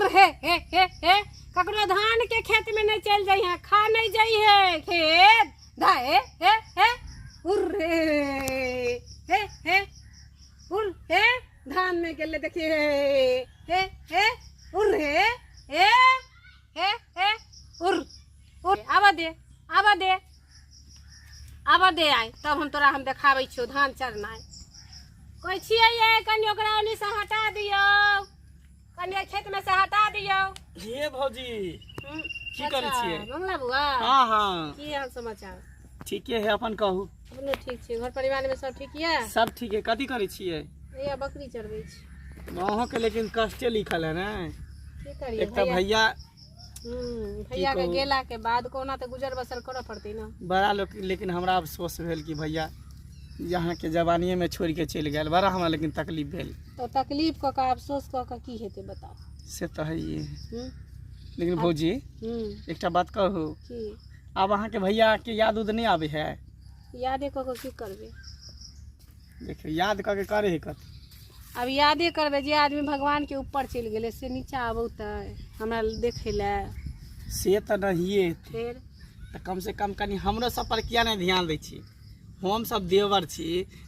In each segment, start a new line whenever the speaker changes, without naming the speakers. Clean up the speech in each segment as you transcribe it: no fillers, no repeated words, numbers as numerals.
उर हे हे हे हे। ककरो धान के खेत में नहीं चल जाइ है, खा नहीं जाइ है खेत। धा हे हे हे उर हे हे हे उर हे। धान में गेले देखिए हे हे हे उर हे हे हे हे उर उर। आबऽ दे, आबऽ दे, आबऽ दे आइ, तब हम तोरा हम देखाबै छियौ धान चरनाइ। कहै छियै ये कनि ओकरा ओनी से हटा दियौ, कनि खेत में से हटा दियौ।
ये भौजी की करै छियै?
मंगला बुआ।
हाँ हाँ।
की हाल समाचार?
ठीके है, अपन कहू।
अपनो ठीक छै, घर परिवार में सब ठीक ये?
सब ठीक है। कथी करै छियै?
हैया बकरी चरबै छी।
अहाँ के लेकिन कष्टे लिखल है ने।
की करियै
एक तऽ भैया
भैया के गेला के बाद कोना तऽ गुजर बसर करऽ पड़तै ने।
बड़ा लोक, लेकिन हमरा अफसोस भेल कि भैया यहाँ के जवानिये में छोड़ के चलि गेल, बड़ा हमरा लेकिन तकलीफ भेल।
तो तकलीफ कऽ के अफसोस कऽ के की हेतै बताउ?
से तऽ है। लेकिन भौजी एकटा बात कहू,
की?
आब अहाँ के भैया के याद उद नहीं आबै है?
यादे कऽ के की करबै?
देखियौ याद कऽ के करे है कथी?
अब यादे करबै जे आदमी भगवान के ऊपर चलि गेलै से नीचा अबौतै हमरा देखै लए?
से तऽ नहिए हेतै।
फेर
तऽ कम से कम कनि हमरो सब पर किया नहि ध्यान दै छी? हम सब देवर छी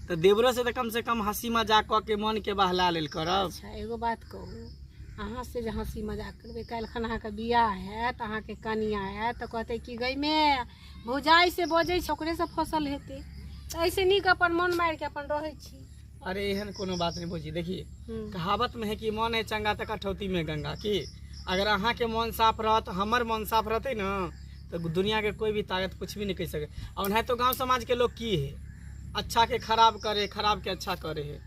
तऽ देवरो से तऽ कम से कम हंसी मजाक कऽ के मन के बहला लेल करब।
अच्छा एगो बात कहू, अहाँ से जे हंसी मजाक करबै, काल्हि खन अहाँके बियाह हैत, अहाँके कनिया हैत तऽ कहतै कि गैमे भौजाइ से बजै छै, ओकरे से फसल हेतै। तऽ एहिसँ नीक अपन मन मारिके अपन रहै छी।
अरे एहन कोनो बात नहीं भौजी, देखिए कहावत में है कि मन है चंगा तऽ कठौती में गंगा। की अगर अहाँ के मन साफ रहत, हमर मन साफ रहतै ने, तऽ दुनिया के कोई भी ताकत कुछ भी नहीं कहि सके। आ ओनाहितो गांव समाज के लोग की है, अच्छा के खराब करे, खराब के अच्छा करे है।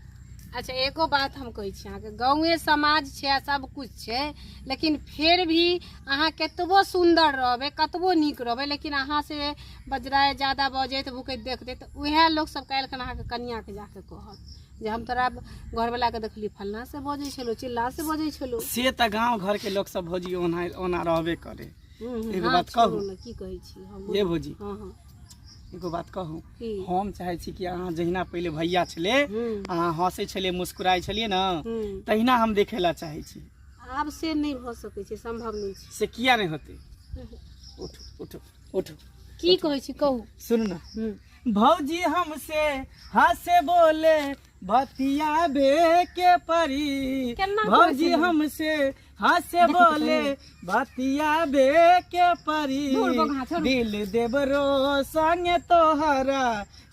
अच्छा एगो बात हम कहै छी अहाँके, गाँवे समाज छै आ सब कुछ छै, लेकिन फेर भी अहाँ कतबो सुन्दर रहबै, कतबो नीक रहबै, लेकिन अहाँ से बजराय ज्यादा बजैत भुकैत देखतै तऽ उएह लोक सब काल्हि खन अहाँके कनियाके जाके कहत जे हम तोरा घरवला के देखली फल्लाँ से बजै छलौ, चिल्लाँ से बजै छलौ।
से तऽ गाँव घर के लोक सब भौजी ओना ओना रहबे करे। एगो बात
छोड़ू
कहू?
ने, की कहै छी हम?
ये भौजी।
हाँ हाँ।
एगो बात कहू?
की?
हम चाहै छी कि अहाँ जहिना पहिले भैया छलै, अहाँ हंसै छलियै, मुस्कुराइ छलियै ने, तहिना हम देखै लए चाहै छी।
आब से नहि भऽ सकै छै, संभव नहि छै।
से किया नहि होतै? उठू उठू उठू।
की कहै छी कहू?
सुनू ने भौजी, हमसे हंसे बोले बतियाबे के परी।
केना कहै
भौजी
छलियै?
हमसे हंसे बोले बतियाबे के परी,
दूर बघा, छोड़ू।
दिल देवरो संगे तोहरा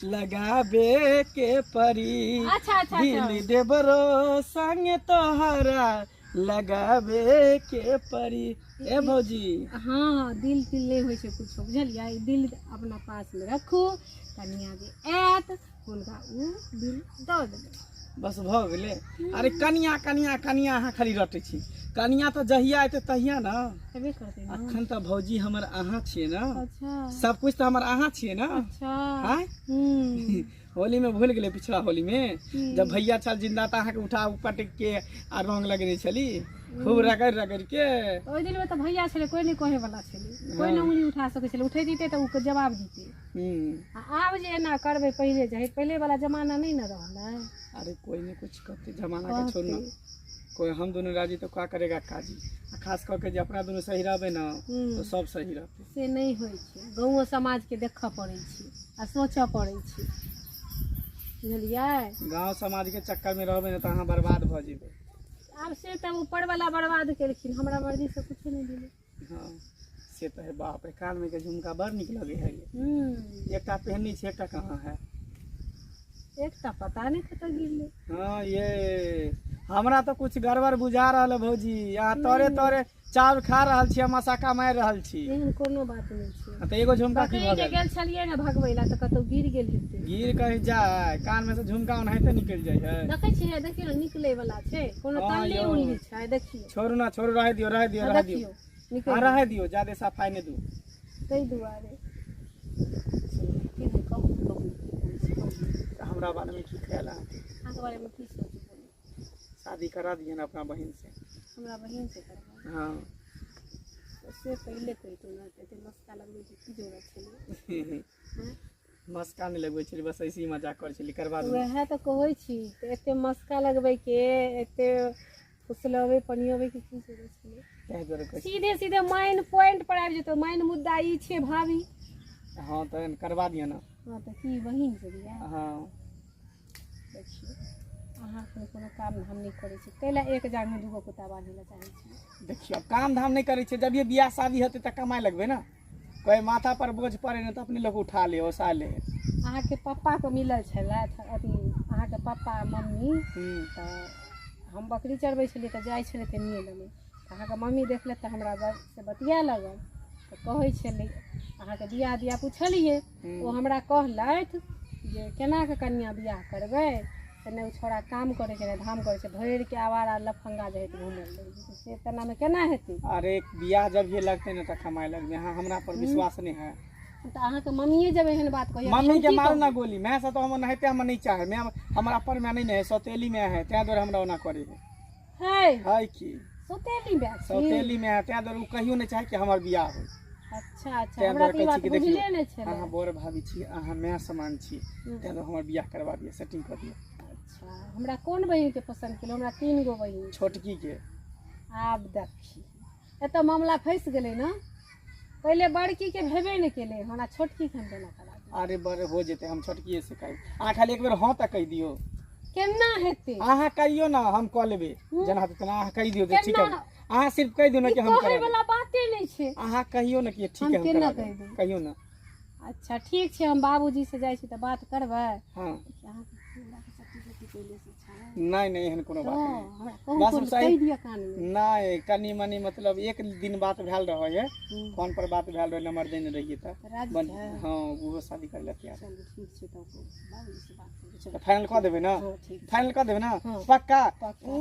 लगाबे के परी।
अच्छा, अच्छा,
दिल
अच्छा।
देवरो संगे तोहरा लगाबे के परी। ए भौजी।
हाँ हाँ, दिल तिल नहि होइ छै कुछो, बुझलियै? दिल अपना पास में रखू, कनिया जे आयत हुनका उ दिल दऽ देबै।
बस भऽ गेलै। अरे कनिया कनिया कनिया अहाँ खाली रटै छी, कनिया तऽ जहिया एतै तहिया ने
हेबे करतै ने।
अखन तऽ भौजी हमर अहाँ छियै ने।
अच्छा।
सब कुछ तऽ हमर अहाँ छियै ने।
अच्छा।
आँय? होली में भूल गेलै, पिछला होली में जब भैया छल जिंदा तऽ अहाँके उठा पटक के आ रंग लगेने छली खूब रगड़ रगड़ के।
ओहि दिन में तऽ भैया छलै, कोई नहि कहै वाला छलै, कोई नहि उंगली उठा सकै छलै, उठेतै तऽ ओ जवाब दितै। आ आब जे एना करबै, पहिले जाइ पहिले वाला जमाना नहि ने रहलै।
अरे कोई नहीं कुछ करते, जमाना के छोड़ ना, कोई हम दोनों राजी तो का करेगा काजी। आ खास करके जे अपना दोनों सही रहबे ना तो सब सही रहते।
से नहि होइ छै, गाँवो समाजके देखऽ पड़ै छै आ सोचऽ पड़ै छै, बुझलियै?
गांव समाज के चक्कर में रहबे ना तो अहाँ बर्बाद भऽ जेबै।
आब से तऽ ऊपर वाला बर्बाद केलखिन, हमरा मर्जी से कुछो नहि भेलै।
हाँ से तऽ है। बाप रे, कान में के झुमका बड़ नीक लगे है। एकटा पहनने छी, एकटा कहाँ है?
एकटा पता नहि कतऽ गिरलै।
हाँ ये हमरा तऽ कुछ गड़बड़ बुझा रहल है भौजी, अहाँ तोरे तोरे चाउर खा रहल छी, मसाका मारि रहल छी।
एहन कोनो बात नहि छै।
हाँ, तऽ एगो झुमका की
बकरी
भऽ
के
गेल?
गेल छलियै ने भगबै लए तऽ कतौ गिर गेल हेतै।
गिर कहीं जाय, कान में से झुमका ओनाहिते निकलि जाइ है।
देखै छियै, देखियौ ने, निकलै वाला छै कोनो?
हाँ,
तल्ली
यौ।
उल्ली छै, देखियौ।
छोड़ू ना, छोड़ू, रहै दियौ, रहै दियौ,
हाँ,
रहै दियौ।
देखियौ निकलि
हाँ रहै दियौ, ज्यादे सफाइ नहि दू।
ताहि दुआरे की भेल? कहू कहू, की कहै छी, कहू।
हमरा बारे में की ख्याल अहाँके?
अहाँके बारेमे की सोचू, बोलू।
शादी करा दिअ ने अपना बहिन से।
हमरा बहिन से करबै?
हाँ।
तऽ से पहिले कहितहुँ ने, एते मस्का लगबै छै की जरूरत छलै? हँ?
मस्का नहि लगबै छली, बस ऐसे ही मजाक करै छली। करवा दू।
उएह तऽ कहै छी, तऽ एते मस्का लगबैके, एते फुसलबै पनियबै के की जरूरत छलै?
ताहि दुआरे कहै छी।
सीधे सीधे मेन पॉइंट पर आबि जेतौ। मेन मुद्दा ई छै भाभी।
हँ, तहन करबा दिअ ने।
हँ, तऽ की बहिन से बियाह?
हँ।
देखियौ, अहाँके कोनो काम हम नहि करै छी, ताहि लए एक जागमे दूगो कुत्ता बान्है लए चाहै छी।
देखियौ, आब काम धाम नहि करै छियै, जब ये बियाह शादी हेतै तऽ कमाइ लगबै ने। कोइ माथा पर बोझ पड़े ने तऽ अपने लोक उठा ले, ओसा ले।
अहाँके पप्पाके मिलल छलथि अथी, अहाँके पप्पा मम्मी। तऽ हम बकरी चरबै छलियै तऽ जाइ छलै तऽ मिलमे तऽ अहाँके मम्मी देखलक तऽ हमरा से बतिया लगल, तऽ कहै छलै अहाँके बियाह दिया पुछलियै। ओ हमरा कहलथि जे केनाके कनिआँ बियाह करबै से नहि ओ छौड़ा काम करै छै, नहि धाम करै छै, भरिके आवारा लफंगा जे हइ घूमल रहै छै, से तेनामे केना हेतै?
अरे, बियाह जब ये लगतै ने तऽ कमाइ लगबै। अहाँ हमरा पर विश्वास नहि है?
तऽ अहाँके मम्मीए जब एहन बात कहैया,
मम्मी
हम
के
की
मारू ना
कहू?
गोली। मैं से तो हम नहिते हम नहीं चाहे। मैं हमर अपन मैं नहीं है, सौतेली में है, तैं दुआरे हमरा ओना करे है।
है।
है की?
सौतेली बात छी।
सौतेली में है, तैं दुआरे ओ कहियो नहीं चाहे कि हमर बियाह हो।
अच्छा।
तैं
हमरा
दुआरे
तऽ ई
कहै छी
बात
कि देखियौ,
बुझले नहि छलै।
अहाँ बड़ भाभी छी, अहाँ माय समान छी, तैं दुआरे हमर बियाह करबा दिअ, सेटिंग कऽ दिअ।
अच्छा, हमरा कोन बहिनके पसन्द केलहुँ? हमरा तीन गो बहिन।
छोटकी के।
आब देखी, एतऽ मामला फँसि गेलै ने। पहिले बड़कीके भेबे नहि केलै हन आ छोटकीके हम केना करा देबै?
अरे, बड़ हो जेतै। हम छोटकीए से कहब, अहाँ खाली एक बेर हँ तऽ कहि दियौ।
केना हेतै?
अहाँ कहियौ ने, हम कऽ लेबै। जेना हेतै तेना। अहाँ कहि दियौ जे ठीक है।
केना?
अहाँ सिर्फ कहि दियौ ने
ई
कि हम
कहै
करा
वाला बाते नहि छै।
अहाँ कहियौ ने कि ठीक
हम
है, हम
केना
करा
कहि
देब।
देबै?
कहियौ ने।
अच्छा, ठीक छै, हम बाबूजी से जाइ छी तऽ बात करबै।
हँ।
अहाँके हमरा सती सती पहिले से छै?
नहि नहि, एहन कोनो बात
तऽ
नहि।
हमरा कहू।
बस
कोनो
सही।
कहि दिअ कानमे।
नहि, कनि मनि मतलब एक दिन बात भेल रहै है। फोन पर बात भेल रहै, नंबर देने रहियै तऽ
तऽ राजी
बन
छै?
हँ, ओहो शादी करै लए तैयार।
चलू, ठीक छै, तब बाबूजी से बात करू, चलू।
तऽ फाइनल कऽ देबै ने?
हँ, ठीक।
फाइनल कऽ देबै ने?
हँ।
पक्का?
पक्का।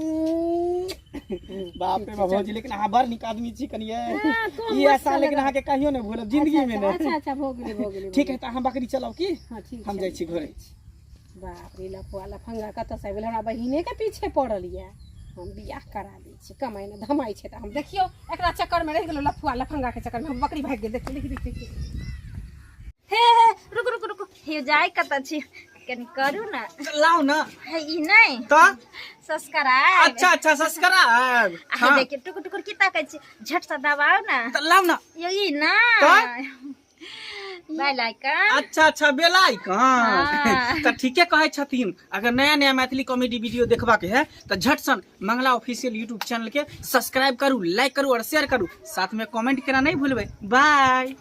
बाप रे बाप, भौजी, लेकिन अहाँ बड़ नीक आदमी छी कनिये।
हँ, कम
ई
मत
ऐसा लेकिन
लगा।
अहाँके कहियो नहि भूलब जिंदगी में।
अच्छा।
ने
अच्छा, भऽ गेलै, भऽ गेलै।
ठीक है, तऽ अहाँ बकरी चलाउ की?
हँ, ठीक
हम
छै।
जाइ छी घरे।
बाप रे, लफुआ लफंगा कतऽसँ आबि गेल? हमरा बहिनेके पीछे पड़ल यऽ। हम बियाह करा दै छी, कमाइ ने धमाइ छै तऽ हम देखियौ एकरा चक्करमे रहि गेलहुँ, लफुआ लफंगाके चक्करमे। हम बकरी भागि गेल, देखियौ, देखियौ, देखियौ।
हे हे, रुक रुक रुक, हे, जाय कतऽ छी? कनि करू ने।
लाउ ने।
हे, ई नहि।
तऽ?
सब्सक्राइब।
अच्छा, सब्सक्राइब।
आ देखियौ, टुकुर टुकुर की ताकै छी? झट से दबाउ ने।
तऽ लाउ ने।
यो, ई ना।
तऽ?
बेल आइकन।
अच्छा, बेल आइकन।
हाँ।
तऽ ठीके कहै छथिन, अगर नया नया मैथिली कॉमेडी वीडियो देखबाक है तऽ झटसन मंगला ऑफिशियल यूट्यूब चैनल के सब्सक्राइब करू, लाइक करू और शेयर करू। साथ में कमेंट केना नहीं भूलबै। बाय।